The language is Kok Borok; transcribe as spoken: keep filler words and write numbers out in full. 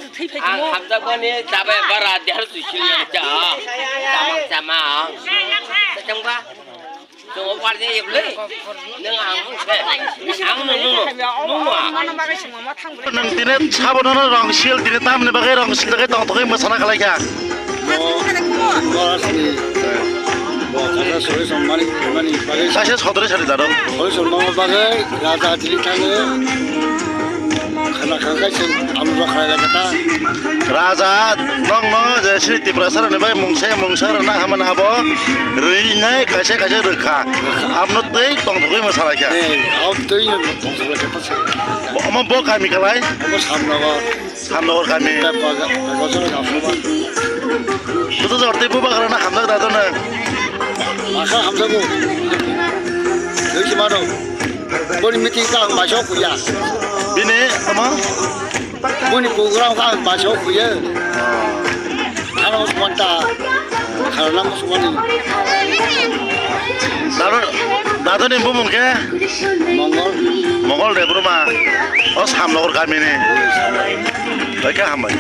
Ang hamjakmani chabai bara deharsu silni cha. Tabak chama ang. Tachangba. Chungo parje yebli. Nang ang mungse. Ang nung nung. Nung ma. Nang tini sabono rong sil tini tamni bagwi rong sil bagwi tong tongwi mwsana khalai kha. Mo, mo asli. Bo kasa sori somani mani bagwi. Kaisa sotri sari daro. Sori somani bagwi raja dili thango. Khana khangkai se amro khalai kata. Raja nongno je sri Tiprasa rani bai mungsa mungsa rana hamana abo rinai kaisa kaisa rwkha. Amno tei tongthogwi mwsalaikha. Ei, au tei tongthogwi kata se. Omo bo kami kalai? Omo Samnogor. Samnogor kami. Butu jorti bubagrana hamjak da dono. Masa hamjago. Doi si mano. Boni meeting ka ang masok kuya. Bini tamo? Boni program ka ang masok kuya. Ano monta. Karena musuh mani. Dado, dado ni bumung ke? Mongol. Mongol de Burma. O Samnogor kami ni. Baik hambai.